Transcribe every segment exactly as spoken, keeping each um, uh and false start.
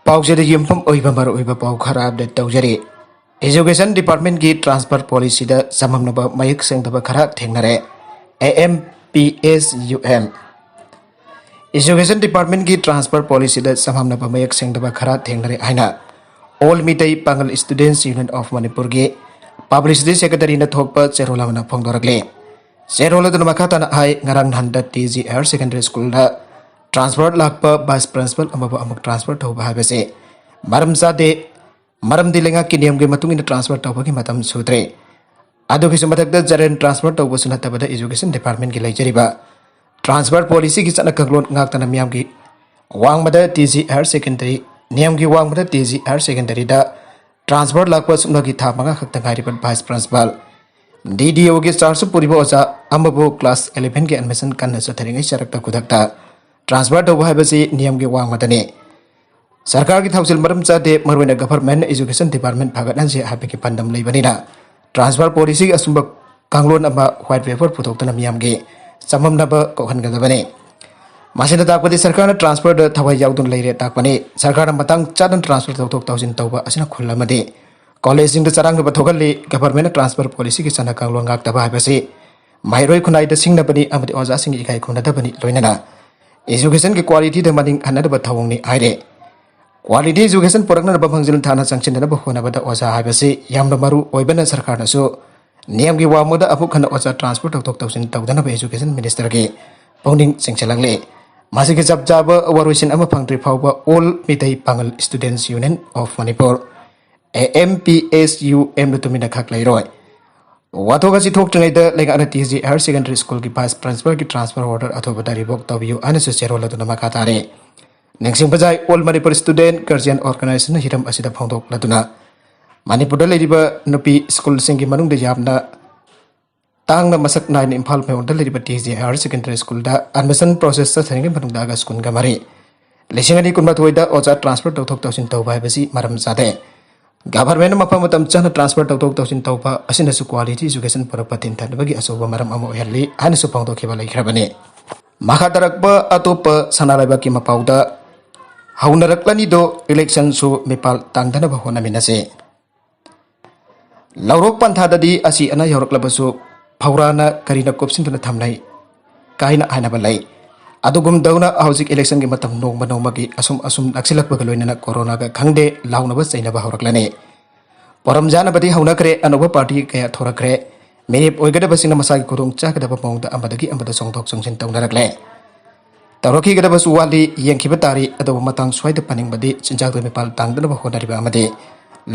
ꯄꯥꯎꯆꯦꯗ ꯌꯨꯝꯐꯝ ꯑꯣꯏꯕ ꯃꯔꯨꯑꯣꯏꯕ ꯄꯥꯎ ꯈꯔ ꯑꯞꯗꯦꯠ ꯇꯧꯖꯔꯤ꯫ Education Department ꯀꯤ transfer policy ꯗ ꯆꯃꯝꯅꯕ ꯃꯌꯦꯛ ꯁꯦꯡꯗꯕ ꯈꯔ ꯊꯦꯡꯅꯔꯦ꯫ A M P S U M꯫ Education Department ꯀꯤ transfer policy ꯗ ꯆꯃꯝꯅꯕ ꯃꯌꯦꯛ ꯁꯦꯡꯗꯕ ꯈꯔ ꯊꯦꯡꯅꯔꯦ ꯍꯥꯏꯅ All Meitei Pangal Students Union of Manipur ꯒꯤ Publicity Secretary ꯅ ꯊꯣꯛꯄ ꯆꯦꯔꯣꯜ ꯑꯃꯅ ꯐꯣꯡꯗꯣꯔꯛꯂꯤ꯫ ꯆꯦꯔꯣꯜ ꯑꯗꯨꯅ ꯃꯈꯥ ꯇꯥꯅ ꯍꯥꯏ, ꯉꯔꯥꯡ ꯅꯍꯥꯟꯗ T G Higher Secondary School ꯗ transfer ꯂꯥꯛꯄ vice principal ꯑꯃꯕꯨ ꯑꯃꯨꯛ transfer ꯇꯧꯕ ꯍꯥꯏꯕꯁꯤ ꯃꯔꯝ ꯆꯥꯗꯦ, ꯃꯔꯝꯗꯤ ꯂꯩꯉꯥꯛꯀꯤ ꯅꯤꯌꯝꯒꯤ ꯃꯇꯨꯡ ꯏꯟꯅ transfer ꯇꯧꯕꯒꯤ ꯃꯇꯝ ꯁꯨꯗ꯭ꯔꯦ꯫ ꯑꯗꯨꯒꯤꯁꯨ ꯃꯊꯛꯇ general transfer ꯇꯧꯕꯁꯨ ꯅꯠꯇꯕꯗ Education Department ꯀꯤ ꯂꯩꯖꯔꯤꯕ transfer policy ꯒꯤ ꯆꯠꯅ ꯀꯥꯡꯂꯣꯟ ꯉꯥꯛꯇꯅ ꯃꯤꯌꯥꯝꯒꯤ ꯋꯥꯡꯃꯗ T G Higher Secondary, ꯅꯤꯌꯝꯒꯤ ꯋꯥꯡꯃꯗ T G Higher Secondary ꯗ transfer ꯂꯥꯛꯄ ꯁꯨꯞꯅꯒꯤ ꯊꯥ ꯃꯉꯥ ꯈꯛꯇ ꯉꯥꯏꯔꯤꯕ vice principal, D D O ꯒꯤ charge ꯁꯨ ꯄꯨꯔꯤꯕ ꯑꯣꯖꯥ ꯑꯃꯕꯨ class eleven ꯒꯤ admission ꯀꯟꯅ ꯆꯠꯊꯔꯤꯉꯩ ꯆꯔꯛꯇ ꯈꯨꯗꯛꯇ transfer ꯇꯧꯕ ꯍꯥꯏꯕꯁꯤ ꯅꯤꯌꯝꯒꯤ ꯋꯥꯡꯃꯗꯅꯤ꯫ ꯁꯔꯀꯥꯔꯒꯤ ꯊꯧꯁꯤꯜ ꯃꯔꯝ ꯆꯥꯗꯦ, ꯃꯔꯨꯑꯣꯏꯅ government education department ꯐꯒꯠꯍꯟꯁꯤ ꯍꯥꯏꯕꯒꯤ ꯄꯥꯟꯗꯝ ꯂꯩꯕꯅꯤꯅ transfer policy ꯒꯤ ꯑꯆꯨꯝꯕ ꯀꯥꯡꯂꯣꯟ ꯑꯃ white paper ꯄꯨꯊꯣꯛꯇꯨꯅ ꯃꯤꯌꯥꯝꯒꯤ ꯆꯃꯝꯅꯕ ꯀꯣꯛꯍꯟꯒꯗꯕꯅꯤ꯫ ꯃꯁꯤꯅ ꯇꯥꯛꯄꯗꯤ ꯁꯔꯀꯥꯔꯅ transfer ꯗ ꯊꯋꯥꯏ ꯌꯥꯎꯗꯨꯅ ꯂꯩꯔꯦ ꯇꯥꯛꯄꯅꯤ꯫ ꯁꯔꯀꯥꯔꯅ ꯃꯇꯥꯡ ꯆꯥꯗꯅ transfer ꯇꯧꯊꯣꯛ ꯇꯧꯁꯤꯟ ꯇꯧꯕ ꯑꯁꯤꯅ ꯈꯨꯜ ꯑꯃꯗꯤ college ꯁꯤꯡꯗ ꯆꯔꯥꯡꯅꯕ ꯊꯣꯛꯍꯜꯂꯤ꯫ Government ꯅ transfer policy ꯒꯤ ꯆꯠꯅ ꯀꯥꯡꯂꯣꯟ ꯉꯥꯛꯇꯕ ꯍꯥꯏꯕꯁꯤ ꯃꯍꯩꯔꯣꯏ ꯈꯨꯟꯅꯥꯏꯗ ꯁꯤꯡꯅꯕꯅꯤ ꯑꯃꯗꯤ ꯑꯣꯖꯥꯁꯤꯡꯒꯤ ꯏꯀꯥꯏ ꯈꯨꯝꯅꯗꯕꯅꯤ, ꯂꯣꯏꯅꯅ education ꯒꯤ quality ꯗ ꯃꯅꯤꯡ ꯍꯟꯅꯗꯕ ꯊꯧꯑꯣꯡꯅꯤ ꯍꯥꯏꯔꯤ꯫ Quality education ꯄꯨꯔꯛꯅꯅꯕ ꯃꯥꯡꯖꯤꯜ ꯊꯥꯅ ꯆꯪꯁꯤꯟꯅꯅꯕ ꯍꯣꯠꯅꯕꯗ ꯑꯣꯖꯥ ꯍꯥꯏꯕꯁꯤ ꯌꯥꯝꯅ ꯃꯔꯨ ꯑꯣꯏꯕꯅ ꯁꯔꯀꯥꯔꯅꯁꯨ ꯅꯤꯌꯝꯒꯤ ꯋꯥꯡꯃꯗ ꯑꯃꯨꯛ ꯍꯟꯅ ꯑꯣꯖꯥ transfer ꯇꯧꯊꯣꯛ ꯇꯧꯁꯤꯟ ꯇꯧꯗꯅꯕ education minister ꯒꯤ ꯄꯨꯛꯅꯤꯡ ꯆꯤꯡꯁꯤꯜꯂꯛꯂꯤ꯫ ꯃꯁꯤꯒꯤ ꯆꯞ ꯆꯥꯕ ꯋꯥꯔꯣꯏꯁꯤꯟ ꯑꯃ ꯐꯪꯗ꯭ꯔꯤ ꯐꯥꯎꯕ All Meitei Pangal Students Union of Manipur, A M P S U M ꯅ ꯇꯨꯃꯤꯟꯅ ꯈꯛ ꯂꯩꯔꯣꯏ꯫ ꯋꯥꯊꯣꯛ ꯑꯁꯤ ꯊꯣꯛꯇ꯭ꯔꯤꯉꯩꯗ ꯂꯩꯉꯥꯛꯅ T G Higher Secondary School ꯒꯤ vice principal ꯒꯤ transfer order ꯑꯊꯨꯕꯗ revoke ꯇꯧꯕꯤꯌꯨ ꯍꯥꯏꯅꯁꯨ ꯆꯦꯔꯣꯜ ꯑꯗꯨꯅ ꯃꯈꯥ ꯇꯥꯔꯤ꯫ ꯅꯤꯡꯁꯤꯡꯕ ꯌꯥꯏ, All Manipur Student Guardian Organization ꯅ ꯍꯤꯔꯝ ꯑꯁꯤꯗ ꯐꯣꯡꯗꯣꯛꯂꯗꯨꯅ ꯃꯅꯤꯄꯨꯔꯗ ꯂꯩꯔꯤꯕ ꯅꯨꯄꯤ ꯁ꯭ꯀꯨꯜꯁꯤꯡꯒꯤ ꯃꯅꯨꯡꯗ ꯌꯥꯝꯅ ꯇꯥꯡꯅ ꯃꯁꯛ ꯅꯥꯏꯅ ꯏꯝꯐꯥꯜ ꯃꯌꯣꯟꯗ ꯂꯩꯔꯤꯕ T G Higher Secondary School ꯗ admission process ꯆꯠꯊꯔꯤꯉꯩ ꯃꯅꯨꯡꯗ August ꯀꯨꯟꯒ ꯃꯔꯤ, ꯂꯤꯁꯤꯡ ꯑꯅꯤ ꯀꯨꯟꯃꯥꯊꯣꯏꯗ ꯑꯣꯖꯥ transfer ꯇꯧꯊꯣꯛ ꯇꯧꯁꯤꯟ ꯇꯧꯕ ꯍꯥꯏꯕꯁꯤ ꯃꯔꯝ ꯆꯥꯗꯦ꯫ Government ꯅ ꯃꯐꯝ ꯃꯇꯝ ꯆꯥꯅ transfer ꯇꯧꯊꯣꯛ ꯇꯧꯁꯤꯟ ꯇꯧꯕ ꯑꯁꯤꯅꯁꯨ quality education ꯄꯨꯔꯛꯄ ꯊꯤꯟꯊꯅꯕꯒꯤ ꯑꯆꯧꯕ ꯃꯔꯝ ꯑꯃ ꯑꯣꯏꯍꯜꯂꯤ ꯍꯥꯏꯅꯁꯨ ꯐꯣꯡꯗꯣꯛꯈꯤꯕ ꯂꯩꯈ꯭ꯔꯕꯅꯤ꯫ ꯃꯈꯥ ꯇꯥꯔꯛꯄ ꯑꯇꯣꯞꯄ ꯁꯅꯥ ꯂꯩꯕꯥꯛꯀꯤ ꯃꯄꯥꯎꯗ, ꯍꯧꯅꯔꯛꯂꯅꯤꯗꯣ, ꯏꯂꯦꯛꯁꯟꯁꯨ ꯃꯤꯄꯥꯜ ꯇꯥꯡꯗꯅꯕ ꯍꯣꯠꯅꯃꯤꯟꯅꯁꯦ꯫ ꯂꯧꯔꯣꯛ ꯄꯟꯊꯥꯗꯗꯤ ꯑꯁꯤ ꯑꯅꯥ ꯌꯥꯎꯔꯛꯂꯕꯁꯨ ꯐꯧꯔꯥꯅ ꯀꯔꯤꯅ ꯀꯨꯞꯁꯤꯟꯗꯨꯅ ꯊꯝꯅꯩ ꯀꯥꯏꯅ ꯍꯥꯏꯅꯕ ꯂꯩ꯫ ꯑꯗꯨꯒꯨꯝꯗꯧꯅ ꯍꯧꯖꯤꯛ ꯏꯂꯦꯛꯁꯟꯒꯤ ꯃꯇꯝ ꯅꯣꯡꯃ ꯅꯣꯡꯃꯒꯤ ꯑꯁꯨꯝ ꯑꯁꯨꯝ ꯅꯛꯁꯤꯜꯂꯛꯄꯒ ꯂꯣꯏꯅꯅ ꯀꯣꯔꯣꯅꯥꯒ ꯈꯪꯗꯦ ꯂꯥꯎꯅꯕ ꯆꯩꯅꯕ ꯍꯧꯔꯛꯂꯅꯤ꯫ ꯄꯣꯔꯝ ꯆꯥꯅꯕꯗꯤ ꯍꯧꯅꯈ꯭ꯔꯦ, ꯑꯅꯧꯕ ꯄꯥꯔꯇꯤ ꯀꯌꯥ ꯊꯣꯔꯛꯈ꯭ꯔꯦ꯫ ꯃꯤꯔꯦꯞ ꯑꯣꯏꯒꯗꯕꯁꯤꯡꯅ ꯃꯁꯥꯒꯤ ꯈꯨꯗꯣꯡ ꯆꯥꯒꯗꯕ ꯃꯑꯣꯡꯗ ꯑꯃꯗꯒꯤ ꯑꯃꯗ ꯆꯣꯡꯊꯣꯛ ꯆꯣꯡꯁꯤꯟ ꯇꯧꯅꯔꯛꯂꯦ꯫ ꯇꯧꯔꯛꯈꯤꯒꯗꯕꯁꯨ ꯋꯥꯠꯂꯤ, ꯌꯦꯡꯈꯤꯕ ꯇꯥꯔꯤ, ꯑꯗꯨꯕꯨ ꯃꯇꯥꯡ ꯁ꯭ꯋꯥꯏꯗ ꯄꯟꯅꯤꯡꯕꯗꯤ ꯆꯤꯟꯖꯥꯛꯇ ꯃꯤꯄꯥꯜ ꯇꯥꯡꯗꯅꯕ ꯍꯣꯠꯅꯔꯤꯕ ꯑꯃꯗꯤ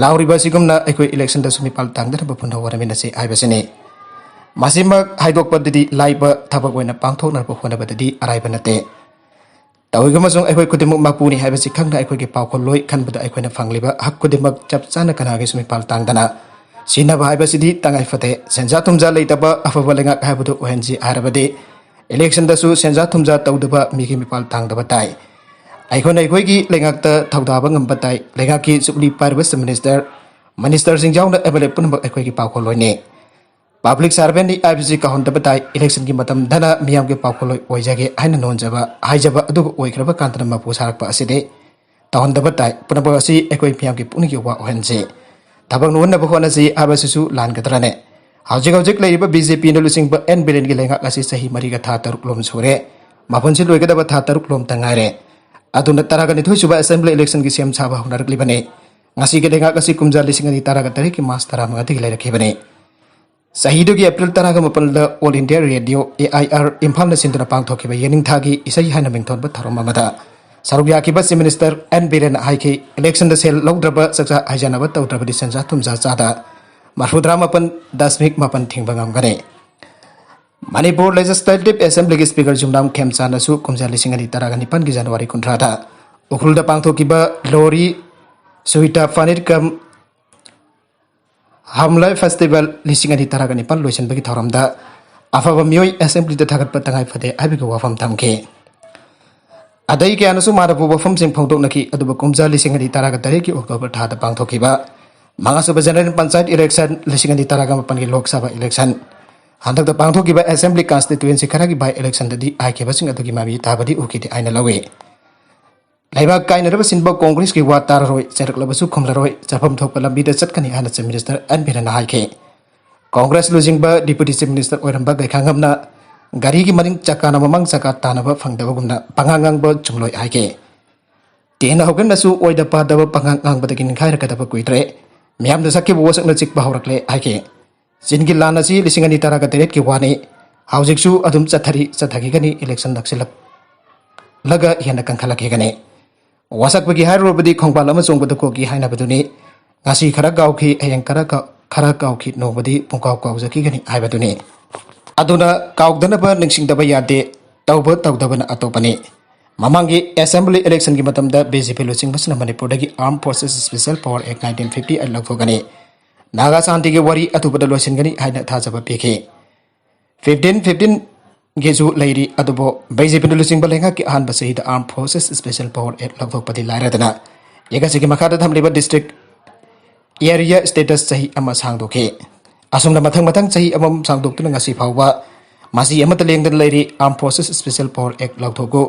ꯂꯥꯎꯔꯤꯕ ꯑꯁꯤꯒꯨꯝꯅ ꯑꯩꯈꯣꯏ ꯏꯂꯦꯛꯁꯟꯗꯁꯨ ꯃꯤꯄꯥꯜ ꯇꯥꯡꯗꯅꯕ ꯄꯨꯟꯅ ꯍꯣꯠꯅꯃꯤꯟꯅꯁꯤ ꯍꯥꯏꯕꯁꯤꯅꯤ꯫ ꯃꯁꯤꯃꯛ ꯍꯥꯏꯗꯣꯛꯄꯗꯗꯤ ꯂꯥꯏꯕ ꯊꯕꯛ ꯑꯣꯏꯅ ꯄꯥꯡꯊꯣꯛꯅꯕ ꯍꯣꯠꯅꯕꯗꯗꯤ ꯑꯔꯥꯏꯕ ꯅꯠꯇꯦ꯫ ꯇꯧꯏꯒꯨꯝꯕꯁꯨꯡ ꯑꯩꯈꯣꯏ ꯈꯨꯗꯤꯡꯃꯛ ꯃꯄꯨꯅꯤ ꯍꯥꯏꯕꯁꯤ ꯈꯪꯅ ꯑꯩꯈꯣꯏꯒꯤ ꯄꯥꯎꯈꯣꯜꯂꯣꯏ ꯈꯟꯕꯗ ꯑꯩꯈꯣꯏꯅ ꯐꯪꯂꯤꯕ ꯍꯛ ꯈꯨꯗꯤꯡꯃꯛ ꯆꯞ ꯆꯥꯅ ꯀꯅꯥꯒꯤꯁꯨ ꯃꯤꯄꯥꯜ ꯇꯥꯡꯗꯅ ꯁꯤꯟꯅꯕ ꯍꯥꯏꯕꯁꯤꯗꯤ ꯇꯉꯥꯏ ꯐꯗꯦ꯫ ꯁꯦꯟꯖꯥ ꯊꯨꯝꯖꯥ ꯂꯩꯇꯕ ꯑꯐꯕ ꯂꯩꯉꯥꯛ ꯍꯥꯏꯕꯗꯨ ꯑꯣꯏꯍꯟꯁꯤ ꯍꯥꯏꯔꯕꯗꯤ ꯏꯂꯦꯛꯁꯟꯗꯁꯨ ꯁꯦꯟꯖꯥ ꯊꯨꯝꯖꯥ ꯇꯧꯗꯕ ꯃꯤꯒꯤ ꯃꯤꯄꯥꯜ ꯇꯥꯡꯗꯕ ꯇꯥꯏ꯫ ꯑꯩꯈꯣꯏꯅ ꯑꯩꯈꯣꯏꯒꯤ ꯂꯩꯉꯥꯛꯇ ꯊꯧꯗꯥꯕ ꯉꯝꯕ ꯇꯥꯏ꯫ ꯂꯩꯉꯥꯛꯀꯤ ꯖꯨꯕꯂꯤ ꯄꯥꯏꯔꯤꯕ ꯆꯤꯐ ꯃꯤꯅꯤꯁꯇꯔ, ꯃꯤꯅꯤꯁꯇꯔꯁꯤꯡ ꯌꯥꯎꯅ ꯑꯦꯝ ꯑꯦꯜ ꯑꯦ ꯄꯨꯝꯅꯃꯛ ꯑꯩꯈꯣꯏꯒꯤ ꯄꯥꯎꯈꯣꯜꯂꯣꯏꯅꯤ꯫ ꯄꯕ꯭ꯂꯤꯛ ꯁꯥꯔꯚꯦꯟꯠꯅꯤ ꯍꯥꯏꯕꯁꯤ ꯀꯥꯎꯍꯟꯗꯕ ꯇꯥꯏ꯫ ꯏꯂꯦꯛꯁꯟꯒꯤ ꯃꯇꯝꯗꯅ ꯃꯤꯌꯥꯝꯒꯤ ꯄꯥꯎꯈꯣꯜꯂꯣꯏ ꯑꯣꯏꯖꯒꯦ ꯍꯥꯏꯅ ꯅꯣꯟꯖꯕ, ꯍꯥꯏꯖꯕ ꯑꯗꯨꯕꯨ ꯑꯣꯏꯈ꯭ꯔꯕ ꯀꯥꯟꯗꯅ ꯃꯄꯨ ꯁꯥꯔꯛꯄ ꯑꯁꯤꯗꯤ ꯇꯧꯍꯟꯗꯕ ꯇꯥꯏ꯫ ꯄꯨꯝꯅꯃꯛ ꯑꯁꯤ ꯑꯩꯈꯣꯏ ꯃꯤꯌꯥꯝꯒꯤ ꯄꯨꯛꯅꯤꯡꯒꯤ ꯋꯥ ꯑꯣꯏꯍꯟꯁꯤ꯫ ꯊꯕꯛ ꯅꯣꯍꯟꯅꯕ ꯍꯣꯠꯅꯁꯤ ꯍꯥꯏꯕꯁꯤꯁꯨ ꯂꯥꯟꯒꯗ꯭ꯔꯅꯦ? ꯍꯧꯖꯤꯛ ꯍꯧꯖꯤꯛ ꯂꯩꯔꯤꯕ ꯕꯤ ꯖꯦ ꯄꯤꯅ ꯂꯨꯆꯤꯡꯕ ꯑꯦꯟ ꯕꯤꯔꯦꯟꯒꯤ ꯂꯩꯉꯥꯛ ꯑꯁꯤ ꯆꯍꯤ ꯃꯔꯤꯒ ꯊꯥ ꯇꯔꯨꯛ ꯂꯣꯝ ꯁꯨꯔꯦ꯫ ꯃꯄꯨꯟꯁꯤ ꯂꯣꯏꯒꯗꯕ ꯊꯥ ꯇꯔꯨꯛ ꯂꯣꯝꯇ ꯉꯥꯏꯔꯦ꯫ ꯑꯗꯨꯅ ꯇꯔꯥꯒ ꯅꯤꯊꯣꯏ ꯁꯨꯕ ꯑꯦꯁꯦꯝꯕ꯭ꯂꯤ ꯏꯂꯦꯛꯁꯟꯒꯤ ꯁꯦꯝ ꯁꯥꯕ ꯍꯧꯅꯔꯛꯂꯤꯕꯅꯤ꯫ ꯉꯁꯤꯒꯤ ꯂꯩꯉꯥꯛ ꯑꯁꯤ ꯀꯨꯝꯖꯥ ꯂꯤꯁꯤꯡ ꯑꯅꯤ ꯇꯔꯥꯒ ꯇꯔꯦꯠꯀꯤ ꯃꯥꯔꯆ ꯇꯔꯥꯃꯉꯥꯗꯒꯤ ꯂꯩꯔꯛꯈꯤꯕꯅꯤ꯫ ꯆꯍꯤꯗꯨꯒꯤ ꯑꯦꯄ꯭ꯔꯤꯜ ꯇꯔꯥꯒ ꯃꯥꯄꯜꯗ All India Radio, A I R, ꯏꯝꯐꯥꯜꯅ ꯁꯤꯟꯗꯨꯅ ꯄꯥꯡꯊꯣꯛꯈꯤꯕ ꯌꯦꯅꯤꯡꯊꯥꯒꯤ ꯏꯁꯩ ꯍꯥꯏꯅ ꯃꯤꯡꯊꯣꯟꯕ ꯊꯧꯔꯝ ꯑꯃꯗ ꯁꯔꯨꯛ ꯌꯥꯈꯤꯕ ꯆꯤꯐ ꯃꯤꯅꯤꯁꯇꯔ ꯑꯦꯟ ꯕꯤꯔꯦꯟꯅ ꯍꯥꯏꯈꯤ, ꯏꯂꯦꯛꯁꯟꯗ ꯁꯦꯜ ꯂꯧꯗ꯭ꯔꯕ ꯆꯥꯛꯆꯥ ꯍꯩꯖꯥꯟꯅꯕ ꯇꯧꯗ꯭ꯔꯕꯗꯤ ꯁꯦꯟꯖꯥ ꯊꯨꯝꯖꯥ ꯆꯥꯗ ꯃꯔꯐꯨꯇꯔꯥ ꯃꯥꯄꯜ ꯗꯁꯃꯤꯛ ꯃꯥꯄꯜ ꯊꯤꯡꯕ ꯉꯝꯒꯅꯤ꯫ ꯃꯅꯤꯄꯨꯔ ꯂꯦꯖꯤꯁꯂꯦꯇꯤꯚ ꯑꯦꯁꯦꯝꯕ꯭ꯂꯤꯒꯤ ꯁ꯭ꯄꯤꯀꯔ ꯌꯨꯝꯅꯥꯝ ꯈꯦꯝꯆꯥꯟꯅꯁꯨ ꯀꯨꯝꯖꯥ ꯂꯤꯁꯤꯡ ꯑꯅꯤ ꯇꯔꯥꯒ ꯅꯤꯄꯥꯟꯒꯤ ꯖꯅꯋꯥꯔꯤ ꯀꯨꯟꯊ꯭ꯔꯥꯗ ꯎꯈ꯭ꯔꯨꯜꯗ ꯄꯥꯡꯊꯣꯛꯈꯤꯕ ꯂꯣꯔꯤ ꯁꯨꯏꯇꯥ ꯐꯅꯤꯔꯀꯝ ꯍꯝꯂꯥꯏ ꯐꯦꯁꯇꯤꯚꯦꯜ ꯂꯤꯁꯤꯡ ꯑꯅꯤ ꯇꯔꯥꯒ ꯅꯤꯄꯥꯟ ꯂꯣꯏꯁꯤꯟꯕꯒꯤ ꯊꯧꯔꯝꯗ ꯑꯐꯕ ꯃꯤꯑꯣꯏ ꯑꯦꯁꯦꯝꯕ꯭ꯂꯤꯗ ꯊꯥꯒꯠꯄ ꯇꯉꯥꯏ ꯐꯗꯦ ꯍꯥꯏꯕꯒꯤ ꯋꯥꯐꯝ ꯊꯝꯈꯤ꯫ ꯑꯗꯩ ꯀꯌꯥꯅꯁꯨ ꯃꯥꯟꯅꯕ ꯋꯥꯐꯝꯁꯤꯡ ꯐꯣꯡꯗꯣꯛꯅꯈꯤ꯫ ꯑꯗꯨꯕꯨ ꯀꯨꯝꯖꯥ ꯂꯤꯁꯤꯡ ꯑꯅꯤ ꯇꯔꯥꯒ ꯇꯔꯦꯠꯀꯤ ꯑꯣꯛꯇꯣꯕꯔ ꯊꯥꯗ ꯄꯥꯡꯊꯣꯛꯈꯤꯕ ꯃꯉꯥꯁꯨꯕ ꯖꯦꯅꯔꯦꯜ ꯄꯟꯆꯥꯌꯠ ꯏꯂꯦꯛꯁꯟ, ꯂꯤꯁꯤꯡ ꯑꯅꯤ ꯇꯔꯥꯒ ꯃꯥꯄꯟꯒꯤ ꯂꯣꯛ ꯁꯚꯥ ꯏꯂꯦꯛꯁꯟ, ꯍꯟꯗꯛꯇ ꯄꯥꯡꯊꯣꯛꯈꯤꯕ ꯑꯦꯁꯦꯝꯕ꯭ꯂꯤ ꯀꯟꯁꯇꯤꯇ꯭ꯋꯦꯟꯁꯤ ꯈꯔꯒꯤ ꯕꯥꯏ ꯏꯂꯦꯛꯁꯟꯗꯗꯤ ꯍꯥꯏꯈꯤꯕꯁꯤꯡ ꯑꯗꯨꯒꯤ ꯃꯃꯤ ꯇꯥꯕꯗꯤ ꯎꯈꯤꯗꯦ ꯍꯥꯏꯅ ꯂꯧꯏ꯫ ꯂꯩꯕꯥꯛ ꯀꯥꯏꯅꯔꯕ ꯁꯤꯟꯕ ꯀꯣꯡꯒ꯭ꯔꯦꯁꯀꯤ ꯋꯥ ꯇꯥꯔꯔꯣꯏ, ꯆꯩꯔꯛꯂꯕꯁꯨ ꯈꯨꯝꯂꯔꯣꯏ, ꯆꯠꯐꯝ ꯊꯣꯛꯄ ꯂꯝꯕꯤꯗ ꯆꯠꯀꯅꯤ ꯍꯥꯏꯅ Chief Minister ꯑꯦꯟ ꯕꯤꯔꯦꯟꯅ ꯍꯥꯏꯈꯤ꯫ ꯀꯣꯡꯒ꯭ꯔꯦꯁ ꯂꯨꯆꯤꯡꯕ Deputy Chief Minister ꯑꯣꯏꯔꯝꯕ ꯒꯩꯈꯥꯉꯝꯅ ꯒꯥꯔꯤꯒꯤ ꯃꯅꯤꯡ ꯆꯀꯥꯅ ꯃꯃꯥꯡ ꯆꯀꯥ ꯇꯥꯟꯅꯕ ꯐꯪꯗꯕꯒꯨꯝꯅ ꯄꯉꯥꯡ ꯉꯥꯡꯕ ꯆꯨꯝꯂꯣꯏ ꯍꯥꯏꯈꯤ꯫ ꯇꯦꯟꯅ ꯍꯧꯒꯠꯂꯁꯨ ꯑꯣꯏꯗ ꯄꯥꯗꯕ ꯄꯉꯥꯡ ꯉꯥꯡꯕꯗꯒꯤ ꯅꯤꯡꯈꯥꯏꯔꯛꯀꯗꯕ ꯀꯨꯏꯗ꯭ꯔꯦ꯫ ꯃꯤꯌꯥꯝꯗ ꯁꯛꯈꯤꯕ ꯋꯥꯁꯛꯅ ꯆꯤꯛꯄ ꯍꯧꯔꯛꯂꯦ ꯍꯥꯏꯈꯤ꯫ ꯆꯤꯟꯒꯤ ꯂꯥꯟ ꯑꯁꯤ ꯂꯤꯁꯤꯡ ꯑꯅꯤ ꯇꯔꯥꯒ ꯇꯔꯦꯠꯀꯤ ꯋꯥꯅꯤ꯫ ꯍꯧꯖꯤꯛꯁꯨ ꯑꯗꯨꯝ ꯆꯠꯊꯔꯤ, ꯆꯠꯊꯈꯤꯒꯅꯤ, election ꯅꯛꯁꯤꯜꯂꯛꯂꯒ ꯍꯦꯟꯅ ꯀꯟꯈꯠꯂꯛꯈꯤꯒꯅꯤ꯫ ꯋꯥꯁꯛꯄꯒꯤ ꯍꯥꯏꯔꯨꯔꯕꯗꯤ ꯈꯣꯡꯕꯥꯜ ꯑꯃ ꯆꯣꯡꯕꯗ ꯀꯣꯛꯀꯤ ꯍꯥꯏꯅꯕꯗꯨꯅꯤ꯫ ꯉꯁꯤ ꯈꯔ ꯀꯥꯎꯈꯤ, ꯍꯌꯦꯡ ꯈꯔ ꯀꯥꯎ-, ꯈꯔ ꯀꯥꯎꯈꯤ, ꯅꯣꯡꯃꯗꯤ ꯄꯨꯡꯀꯥꯎ ꯀꯥꯎꯖꯈꯤꯒꯅꯤ ꯍꯥꯏꯕꯗꯨꯅꯤ꯫ ꯑꯗꯨꯅ ꯀꯥꯎꯗꯅꯕ ꯅꯤꯡꯁꯤꯡꯗꯕ ꯌꯥꯗꯦ, ꯇꯧꯕ ꯇꯧꯗꯕꯅ ꯑꯇꯣꯞꯄꯅꯤ꯫ ꯃꯃꯥꯡꯒꯤ assembly election ꯒꯤ ꯃꯇꯝꯗ B J P ꯂꯨꯆꯤꯡꯕꯁꯤꯅ ꯃꯅꯤꯄꯨꯔꯗꯒꯤ Armed Forces Special Power Act nineteen fifty eight ꯂꯧꯊꯣꯛꯀꯅꯤ꯫ Naga ꯁꯥꯟꯇꯤꯒꯤ ꯋꯥꯔꯤ ꯑꯊꯨꯕꯗ ꯂꯣꯏꯁꯤꯟꯒꯅꯤ ꯍꯥꯏꯅ ꯊꯥꯖꯕ ꯄꯤꯈꯤ꯫ Fifteen fifteen ꯒꯤꯁꯨ ꯂꯩꯔꯤ, ꯑꯗꯨꯕꯨ B J P ꯅ ꯂꯨꯆꯤꯡꯕ ꯂꯩꯉꯥꯛꯀꯤ ꯑꯍꯥꯟꯕ ꯆꯍꯤꯗ Armed Forces Special Power Act ꯂꯧꯊꯣꯛꯄꯗꯤ ꯂꯥꯏꯔꯗꯅ, ꯑꯦꯛ ꯑꯁꯤꯒꯤ ꯃꯈꯥꯗ ꯊꯝꯂꯤꯕ district area status ꯆꯍꯤ ꯑꯃ ꯁꯥꯡꯗꯣꯛꯈꯤ꯫ ꯑꯁꯨꯝꯅ ꯃꯊꯪ ꯃꯊꯪ ꯆꯍꯤ ꯑꯃꯃꯝ ꯁꯥꯡꯗꯣꯛꯇꯨꯅ ꯉꯁꯤ ꯐꯥꯎꯕ ꯃꯁꯤ ꯑꯃꯠꯇ ꯂꯦꯡꯗꯅ ꯂꯩꯔꯤ꯫ Armed Forces Special Power Act ꯂꯧꯊꯣꯛꯎ,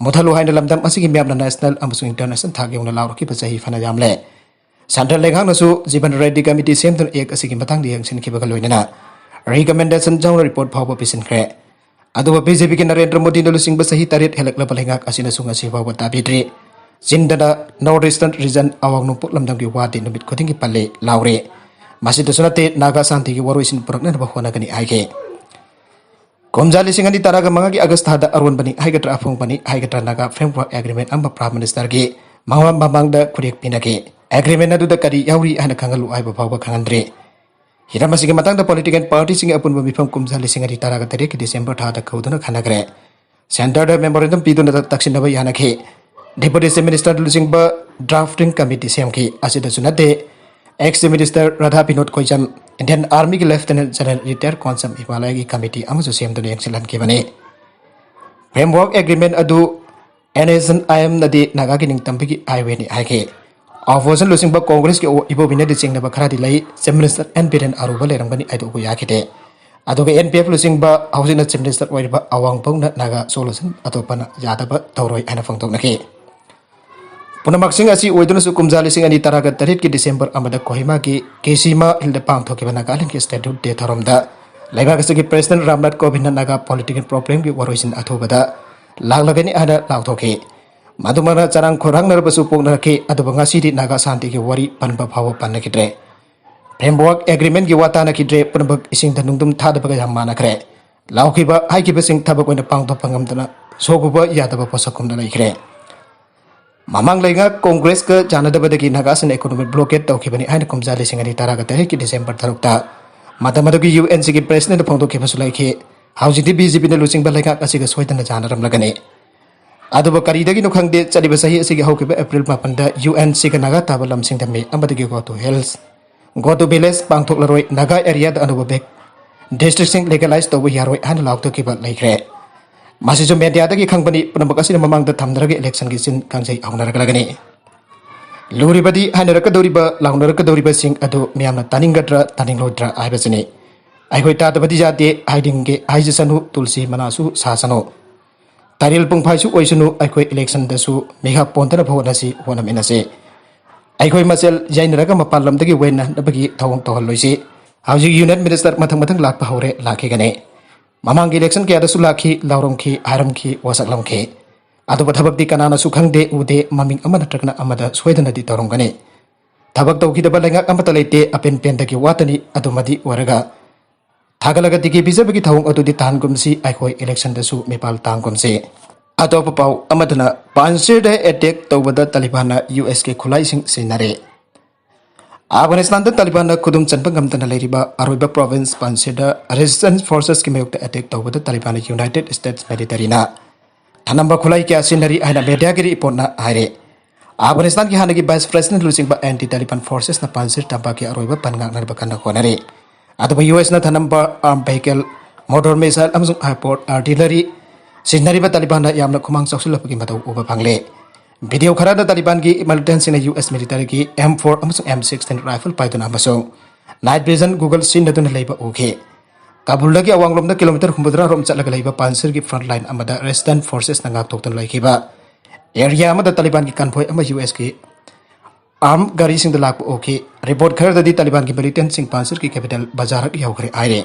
ꯃꯨꯊꯠꯂꯨ ꯍꯥꯏꯅ ꯂꯝꯗꯝ ꯑꯁꯤꯒꯤ ꯃꯤꯌꯥꯝꯅ national ꯑꯃꯁꯨꯡ international ꯊꯥꯛ ꯌꯧꯅ ꯂꯥꯎꯔꯛꯈꯤꯕ ꯆꯍꯤ ꯐꯅ ꯌꯥꯝꯂꯦ꯫ Central ꯂꯩꯉꯥꯛꯅꯁꯨ Jeevan Reddy Committee ꯁꯦꯝꯗꯨꯅ act ꯑꯁꯤꯒꯤ ꯃꯇꯥꯡꯗ ꯌꯦꯡꯁꯤꯟꯈꯤꯕꯒ ꯂꯣꯏꯅꯅ recommendation ꯌꯥꯎꯅ report ꯐꯥꯎꯕ ꯄꯤꯁꯤꯟꯈ꯭ꯔꯦ꯫ ꯑꯗꯨꯕꯨ B J P ꯒꯤ ꯅꯔꯦꯟꯗ꯭ꯔ ꯃꯣꯗꯤꯅ ꯂꯨꯆꯤꯡꯕ ꯆꯍꯤ ꯇꯔꯦꯠ ꯍꯦꯜꯂꯛꯂꯕ ꯂꯩꯉꯥꯛ ꯑꯁꯤꯅꯁꯨ ꯉꯁꯤ ꯐꯥꯎꯕ ꯇꯥꯕꯤꯗ꯭ꯔꯤ꯫ ꯆꯤꯟꯗꯅ North Eastern region ꯑꯋꯥꯡ ꯅꯣꯡꯄꯣꯛ ꯂꯝꯗꯝꯒꯤ ꯋꯥꯗꯤ ꯅꯨꯃꯤꯠ ꯈꯨꯗꯤꯡꯒꯤ ꯄꯜꯂꯤ ꯂꯥꯎꯔꯤ꯫ ꯃꯁꯤꯗꯁꯨ ꯅꯠꯇꯦ, ꯅꯥꯒꯥ ꯁꯥꯟꯇꯤꯒꯤ ꯋꯥꯔꯣꯏꯁꯤꯟ ꯄꯨꯔꯛꯅꯅꯕ ꯍꯣꯠꯅꯒꯅꯤ ꯍꯥꯏꯈꯤ꯫ ꯀꯨꯝꯖꯥ ꯂꯤꯁꯤꯡ ꯑꯅꯤ ꯇꯔꯥꯒ ꯃꯉꯥꯒꯤ August ꯊꯥꯗ ꯑꯔꯣꯟꯕꯅꯤ ꯍꯥꯏꯒꯗ꯭ꯔꯥ, ꯑꯐꯣꯡꯕꯅꯤ ꯍꯥꯏꯒꯗ꯭ꯔꯥ, ꯅꯥꯒꯥ Framework Agreement ꯑꯃ Prime Minister ꯒꯤ ꯃꯃꯥꯡ ꯃꯃꯥꯡꯗ ꯈꯨꯔꯦꯛ ꯄꯤꯅꯈꯤ꯫ Agreement ꯑꯗꯨꯗ ꯀꯔꯤ ꯌꯥꯎꯔꯤ ꯍꯥꯏꯅ ꯈꯪꯍꯜꯂꯨ ꯍꯥꯏꯕ ꯐꯥꯎꯕ ꯈꯪꯍꯟꯗ꯭ꯔꯤ꯫ ꯍꯤꯔꯝ ꯑꯁꯤꯒꯤ ꯃꯇꯥꯡꯗ political party ꯁꯤꯡꯒꯤ ꯑꯄꯨꯟꯕ ꯃꯤꯐꯝ ꯀꯨꯝꯖꯥ ꯂꯤꯁꯤꯡ ꯑꯅꯤ ꯇꯔꯥꯒ ꯇꯔꯦꯠꯀꯤ December ꯊꯥꯗ ꯀꯧꯗꯨꯅ ꯈꯟꯅꯈ꯭ꯔꯦ꯫ Centre ꯗ memorandum ꯄꯤꯗꯨꯅ ꯇꯛꯁꯤꯟꯅꯕ ꯌꯥꯅꯈꯤ꯫ Deputy Chief Minister ꯂꯨꯆꯤꯡꯕ drafting committee ꯁꯦꯝꯈꯤ꯫ ꯑꯁꯤꯗꯁꯨ ꯅꯠꯇꯦ, ex Chief Minister Radha Vinod ꯀꯣꯏꯖꯝ, Indian Army ꯒꯤ Lieutenant General retired Konsam ꯍꯤꯃꯥꯂꯌꯒꯤ committee ꯑꯃꯁꯨ ꯁꯦꯝꯗꯨꯅ ꯌꯦꯡꯁꯤꯜꯍꯟꯈꯤꯕꯅꯤ꯫ Framework Agreement ꯑꯗꯨ N S C N ꯅꯗꯤ ꯅꯥꯒꯥꯒꯤ ꯅꯤꯡꯇꯝꯕꯒꯤ highway ꯅꯤ ꯍꯥꯏꯈꯤ꯫ Opposition ꯂꯨꯆꯤꯡꯕ ꯀꯣꯡꯒ꯭ꯔꯦꯁꯀꯤ ꯏꯕꯣꯕꯤꯅꯗꯤ ꯆꯤꯡꯅꯕ ꯈꯔꯗꯤ ꯂꯩ꯫ Chief Minister ꯑꯦꯟ ꯕꯤꯔꯦꯟ ꯑꯔꯨꯕ ꯂꯩꯔꯝꯒꯅꯤ ꯍꯥꯏꯗꯣꯛꯄ ꯌꯥꯈꯤꯗꯦ꯫ ꯑꯗꯨꯒ N P F ꯂꯨꯆꯤꯡꯕ ꯍꯧꯖꯤꯛꯅ Chief Minister ꯑꯣꯏꯔꯤꯕ ꯑꯋꯥꯡ ꯄꯧꯅ ꯅꯥꯒꯥ solution ꯑꯇꯣꯞꯄꯅ ꯌꯥꯗꯕ ꯇꯧꯔꯣꯏ ꯍꯥꯏꯅ ꯐꯣꯡꯗꯣꯛꯅꯈꯤ꯫ ꯄꯨꯝꯅꯃꯛꯁꯤꯡ ꯑꯁꯤ ꯑꯣꯏꯗꯨꯅꯁꯨ ꯀꯨꯝꯖꯥ ꯂꯤꯁꯤꯡ ꯑꯅꯤ ꯇꯔꯥꯒ ꯇꯔꯦꯠꯀꯤ ꯗꯤꯁꯦꯝꯕꯔ ꯑꯃꯗ ꯀꯣꯍꯤꯃꯥꯒꯤ ꯀꯦꯁꯤꯃꯥ ꯍꯤꯜꯗ ꯄꯥꯡꯊꯣꯛꯈꯤꯕ ꯅꯥꯒꯥꯂꯦꯟꯒꯤ ꯁ꯭ꯇꯦꯠꯍꯨꯗ ꯗꯦ ꯊꯧꯔꯝꯗ ꯂꯩꯕꯥꯛ ꯑꯁꯤꯒꯤ ꯄ꯭ꯔꯦꯁꯤꯗꯦꯟꯠ ꯔꯥꯝꯅꯥꯊ ꯀꯣꯕꯤꯟꯗꯅ ꯅꯥꯒꯥ ꯄꯣꯂꯤꯇꯤꯀꯦꯜ ꯄ꯭ꯔꯣꯕ꯭ꯂꯦꯝꯒꯤ ꯋꯥꯔꯣꯏꯁꯤꯟ ꯑꯊꯨꯕꯗ ꯂꯥꯛꯂꯒꯅꯤ ꯍꯥꯏꯅ ꯂꯥꯎꯊꯣꯛꯈꯤ꯫ ꯃꯗꯨꯃꯛꯅ ꯆꯔꯥꯡ ꯈꯣꯏꯔꯥꯡꯅꯔꯕꯁꯨ ꯄꯣꯛꯅꯔꯛꯈꯤ, ꯑꯗꯨꯕꯨ ꯉꯁꯤꯗꯤ ꯅꯥꯒꯥ ꯁꯥꯟꯇꯤꯒꯤ ꯋꯥꯔꯤ ꯄꯟꯕ ꯐꯥꯎꯕ ꯄꯟꯅꯈꯤꯗ꯭ꯔꯦ꯫ ꯐ꯭ꯔꯦꯝꯋꯥꯔꯛ ꯑꯦꯒ꯭ꯔꯤꯃꯦꯟꯠꯀꯤ ꯋꯥ ꯇꯥꯅꯈꯤꯗ꯭ꯔꯦ, ꯄꯨꯝꯅꯃꯛ ꯏꯁꯤꯡꯗ ꯅꯨꯡꯗꯨꯝ ꯊꯥꯗꯕꯒ ꯌꯥꯝ ꯃꯥꯟꯅꯈ꯭ꯔꯦ꯫ ꯂꯥꯎꯈꯤꯕ ꯍꯥꯏꯈꯤꯕꯁꯤꯡ ꯊꯕꯛ ꯑꯣꯏꯅ ꯄꯥꯡꯊꯣꯛꯄ ꯉꯝꯗꯅ ꯁꯣꯛꯎꯕ ꯌꯥꯗꯕ ꯄꯣꯠꯁꯛꯀꯨꯝꯅ ꯂꯩꯈ꯭ꯔꯦ꯫ ꯃꯃꯥꯡ ꯂꯩꯉꯥꯛ ꯀꯣꯡꯒ꯭ꯔꯦꯁꯀ ꯆꯥꯟꯅꯗꯕꯗꯒꯤ ꯅꯥꯒꯥꯁꯤꯡꯅ ꯏꯀꯣꯅꯣꯃꯤꯛ ꯕ꯭ꯂꯣꯀꯦꯠ ꯇꯧꯈꯤꯕꯅꯤ ꯍꯥꯏꯅ ꯀꯨꯝꯖꯥ ꯂꯤꯁꯤꯡ ꯑꯅꯤ ꯇꯔꯥꯒ ꯇꯔꯦꯠꯀꯤ ꯗꯤꯁꯦꯝꯕꯔ ꯇꯔꯨꯛꯇ ꯃꯇꯝ ꯑꯗꯨꯒꯤ ꯌꯨ ꯑꯦꯟ ꯁꯤꯒꯤ ꯄ꯭ꯔꯦꯁꯤꯗꯦꯟꯠ ꯐꯣꯡꯗꯣꯛꯈꯤꯕꯁꯨ ꯂꯩꯈꯤ꯫ ꯍꯧꯖꯤꯛꯇꯤ ꯕꯤ ꯖꯦ ꯄꯤꯅ ꯂꯨꯆꯤꯡꯕ ꯂꯩꯉꯥꯛ ꯑꯁꯤꯒ ꯁꯣꯏꯗꯅ ꯆꯥꯟꯅꯔꯝꯂꯒꯅꯤ꯫ ꯑꯗꯨꯕꯨ ꯀꯔꯤꯗꯒꯤꯅꯣ ꯈꯪꯗꯦ, ꯆꯠꯂꯤꯕ ꯆꯍꯤ ꯑꯁꯤꯒꯤ ꯍꯧꯈꯤꯕ ꯑꯦꯄ꯭ꯔꯤꯜ ꯃꯥꯄꯟꯗ ꯌꯨ ꯑꯦꯟ ꯁꯤꯒ ꯅꯥꯒꯥ ꯇꯥꯕ ꯂꯝꯁꯤꯡꯗ ꯃꯦ ꯑꯃꯗꯒꯤ Go to Hills, Go to Village ꯄꯥꯡꯊꯣꯛꯂꯔꯣꯏ, Naga ꯑꯦꯔꯤꯌꯥꯗ ꯑꯅꯧꯕ ꯕꯦꯛ ꯗꯤꯁꯇ꯭ꯔꯤꯛꯁꯤꯡ ꯂꯤꯒꯦꯂꯥꯏꯖ ꯇꯧꯕ ꯌꯥꯔꯣꯏ ꯍꯥꯏꯅ ꯂꯥꯎꯊꯣꯛꯈꯤꯕ ꯂꯩꯈ꯭ꯔꯦ꯫ ꯃꯁꯤꯁꯨ ꯃꯦꯗꯤꯌꯥꯗꯒꯤ ꯈꯪꯕꯅꯤ꯫ ꯄꯨꯝꯅꯃꯛ ꯑꯁꯤꯅ ꯃꯃꯥꯡꯗ ꯊꯝꯅꯔꯒ ꯏꯂꯦꯛꯁꯟꯒꯤ ꯆꯤꯟ ꯀꯥꯡꯖꯩ ꯍꯧꯅꯔꯛꯂꯒꯅꯤ꯫ ꯂꯨꯔꯤꯕꯗꯤ ꯍꯥꯏꯅꯔꯛꯀꯗꯧꯔꯤꯕ, ꯂꯥꯎꯅꯔꯛꯀꯗꯧꯔꯤꯕꯁꯤꯡ ꯑꯗꯨ ꯃꯤꯌꯥꯝꯅ ꯇꯥꯅꯤꯡꯒꯗ꯭ꯔꯥ, ꯇꯥꯅꯤꯡꯂꯣꯏꯗ꯭ꯔꯥ ꯍꯥꯏꯕꯁꯤꯅꯤ꯫ ꯑꯩꯈꯣꯏ ꯇꯥꯗꯕꯗꯤ ꯌꯥꯗꯦ, ꯍꯥꯏꯅꯤꯡꯒꯦ ꯍꯥꯏꯖꯁꯅꯨ, ꯇꯨꯜꯁꯤ ꯃꯅꯥꯁꯨ ꯁꯥꯁꯅꯨ꯫ ꯇꯥꯏꯔꯦꯜ ꯄꯨꯡꯐꯥꯏꯁꯨ ꯑꯣꯏꯁꯅꯨ, ꯑꯩꯈꯣꯏ ꯏꯂꯦꯛꯁꯟꯗꯁꯨ ꯃꯤꯈꯥ ꯄꯣꯟꯗꯅꯕ ꯍꯣꯠꯅꯁꯤ, ꯍꯣꯠꯅꯃꯤꯟꯅꯁꯤ꯫ ꯑꯩꯈꯣꯏ ꯃꯁꯦꯜ ꯌꯥꯏꯅꯔꯒ ꯃꯄꯥꯟ ꯂꯝꯗꯒꯤ ꯋꯦꯟꯅꯅꯕꯒꯤ ꯊꯧꯑꯣꯡ ꯇꯧꯍꯜꯂꯣꯏꯁꯤ꯫ ꯍꯧꯖꯤꯛ ꯌꯨꯅꯤꯌꯟ ꯃꯤꯅꯤꯁꯇꯔ ꯃꯊꯪ ꯃꯊꯪ ꯂꯥꯛꯄ ꯍꯧꯔꯦ, ꯂꯥꯛꯈꯤꯒꯅꯤ꯫ ꯃꯃꯥꯡꯒꯤ ꯏꯂꯦꯛꯁꯟ ꯀꯌꯥꯗꯁꯨ ꯂꯥꯛꯈꯤ, ꯂꯥꯎꯔꯝꯈꯤ, ꯍꯥꯏꯔꯝꯈꯤ, ꯋꯥꯁꯛꯂꯝꯈꯤ꯫ ꯑꯗꯨꯕꯨ ꯊꯕꯛꯇꯤ ꯀꯅꯥꯅꯁꯨ ꯈꯪꯗꯦ, ꯎꯗꯦ, ꯃꯃꯤꯡ ꯑꯃ ꯅꯠꯇ꯭ꯔꯒꯅ ꯑꯃꯗ ꯁꯣꯏꯗꯅꯗꯤ ꯇꯧꯔꯝꯒꯅꯤ꯫ ꯊꯕꯛ ꯇꯧꯈꯤꯗꯕ ꯂꯩꯉꯥꯛ ꯑꯃꯠꯇ ꯂꯩꯇꯦ, ꯑꯄꯦꯟ ꯄꯦꯟꯗꯒꯤ ꯋꯥꯇꯅꯤ꯫ ꯑꯗꯨꯃꯗꯤ ꯑꯣꯏꯔꯒ ꯊꯥꯒꯠꯂꯒ ꯇꯤꯀꯦꯠ ꯄꯤꯖꯕꯒꯤ ꯊꯧꯑꯣꯡ ꯑꯗꯨꯗꯤ ꯇꯥꯍꯟꯒꯨꯝꯁꯤ, ꯑꯩꯈꯣꯏ ꯏꯂꯦꯛꯁꯟꯗꯁꯨ ꯃꯤꯄꯥꯜ ꯇꯥꯡꯒꯨꯝꯁꯤ꯫ ꯑꯇꯣꯞꯄ ꯄꯥꯎ ꯑꯃꯗꯅ, ꯄꯥꯟꯁꯤꯔꯗ ꯑꯦꯇꯦꯛ ꯇꯧꯕꯗ ꯇꯥꯂꯤꯕꯥꯟꯅ ꯌꯨ ꯑꯦꯁꯀꯤ ꯈꯨꯠꯂꯥꯏꯁꯤꯡ ꯁꯤꯖꯤꯟꯅꯔꯦ꯫ ꯑꯐꯒꯥꯅꯤꯁꯇꯥꯟꯗ ꯇꯥꯂꯤꯕꯥꯟꯅ ꯈꯨꯗꯨꯝ ꯆꯟꯕ ꯉꯝꯗꯅ ꯂꯩꯔꯤꯕ ꯑꯔꯣꯏꯕ ꯄ꯭ꯔꯣꯚꯤꯟꯁ ꯄꯥꯟꯁꯤꯔꯗ ꯔꯦꯁꯤꯁꯇꯦꯟꯁ ꯐꯣꯔꯁꯦꯁꯀꯤ ꯃꯥꯌꯣꯛꯇ ꯑꯦꯇꯦꯛ ꯇꯧꯕꯗ ꯇꯥꯂꯤꯕꯥꯟꯅ ꯌꯨꯅꯥꯏꯇꯦꯗ ꯁ꯭ꯇꯦꯠꯁ ꯃꯤꯂꯤꯇꯔꯤꯅ ꯊꯅꯝꯕ ꯈꯨꯠꯂꯥꯏ ꯀꯌꯥ ꯁꯤꯖꯤꯟꯅꯔꯤ ꯍꯥꯏꯅ ꯃꯦꯗꯤꯌꯥꯒꯤ ꯔꯤꯄꯣꯔꯠꯅ ꯍꯥꯏꯔꯦ꯫ ꯑꯐꯒꯥꯅꯤꯁꯇꯥꯟꯒꯤ ꯍꯥꯟꯅꯒꯤ ꯚꯥꯏꯁ ꯄ꯭ꯔꯦꯁꯤꯗꯦꯟꯠ ꯂꯨꯆꯤꯡꯕ ꯑꯦꯟꯇꯤ ꯇꯥꯂꯤꯕꯥꯟ ꯐꯣꯔꯁꯦꯁꯅ ꯄꯥꯟꯁꯤꯔ ꯇꯝꯄꯥꯛꯀꯤ ꯑꯔꯣꯏꯕ ꯄꯟ ꯉꯥꯛꯅꯅꯕ ꯀꯟꯅ ꯍꯣꯠꯅꯔꯤ꯫ ꯑꯗꯨꯕꯨ ꯌꯨ ꯑꯦꯁꯅ ꯊꯅꯝꯕ, ꯑꯥꯔꯝ ꯚꯦꯍꯤꯀꯜ, ꯃꯣꯇꯣꯔ ꯃꯤꯁꯥꯏꯜ ꯑꯃꯁꯨꯡ ꯍꯥꯏꯄꯣꯔ ꯑꯥꯔꯇꯤꯂꯔꯤ ꯁꯤꯖꯤꯟꯅꯔꯤꯕ ꯇꯥꯂꯤꯕꯥꯟꯅ ꯌꯥꯝꯅ ꯈꯨꯃꯥꯡ ꯆꯥꯎꯁꯤꯜꯂꯛꯄꯒꯤ ꯃꯇꯧ ꯎꯕ ꯐꯪꯂꯦ꯫ ꯚꯤꯗꯤꯑꯣ ꯈꯔꯗ ꯇꯥꯂꯤꯕꯥꯟꯒꯤ ꯃꯤꯂꯤꯇꯦꯟꯁꯤꯡꯅ ꯌꯨ ꯑꯦꯁ ꯃꯤꯂꯤꯇꯔꯤꯒꯤ ꯑꯦꯝ ꯐꯣꯔ ꯑꯃꯁꯨꯡ ꯑꯦꯝ ꯁꯤꯛꯁꯇꯤꯟ ꯔꯥꯏꯐꯜ ꯄꯥꯏꯗꯨꯅ ꯑꯃꯁꯨꯡ ꯅꯥꯏꯠ ꯚꯤꯖꯟ ꯒꯨꯒꯜ ꯁꯤꯖꯤꯟꯅꯗꯨꯅ ꯂꯩꯕ ꯎꯈꯤ꯫ ꯀꯥꯕꯨꯜꯗꯒꯤ ꯑꯋꯥꯡꯂꯣꯝꯗ ꯀꯤꯂꯣꯃꯤꯇꯔ ꯍꯨꯝꯐꯨꯇꯔꯥ ꯔꯣꯝ ꯆꯠꯂꯒ ꯂꯩꯕ ꯄꯥꯟꯁꯤꯔꯒꯤ ꯐ꯭ꯔꯟꯠ ꯂꯥꯏꯟ ꯑꯃꯗ ꯔꯦꯁꯤꯁꯇꯦꯟꯁ ꯐꯣꯔꯁꯦꯁꯅ ꯉꯥꯛꯊꯣꯛꯇꯨꯅ ꯂꯩꯈꯤꯕ ꯑꯦꯔꯤꯌꯥ ꯑꯃꯗ ꯇꯥꯂꯤꯕꯥꯟꯒꯤ ꯀꯟꯚꯣꯏ ꯑꯃ ꯌꯨ ꯑꯦꯁꯀꯤ ꯑꯥꯔꯝ ꯒꯥꯔꯤꯁꯤꯡꯗ ꯂꯥꯛꯄ ꯎꯈꯤ꯫ ꯔꯤꯄꯣꯔꯠ ꯈꯔꯗꯗꯤ ꯇꯥꯂꯤꯕꯥꯟꯒꯤ ꯃꯤꯂꯤꯇꯦꯟꯁꯤꯡ ꯄꯥꯟꯁꯤꯔꯒꯤ ꯀꯦꯄꯤꯇꯦꯜ ꯕꯖꯥꯔꯛ ꯌꯧꯈ꯭ꯔꯦ ꯍꯥꯏꯔꯦ꯫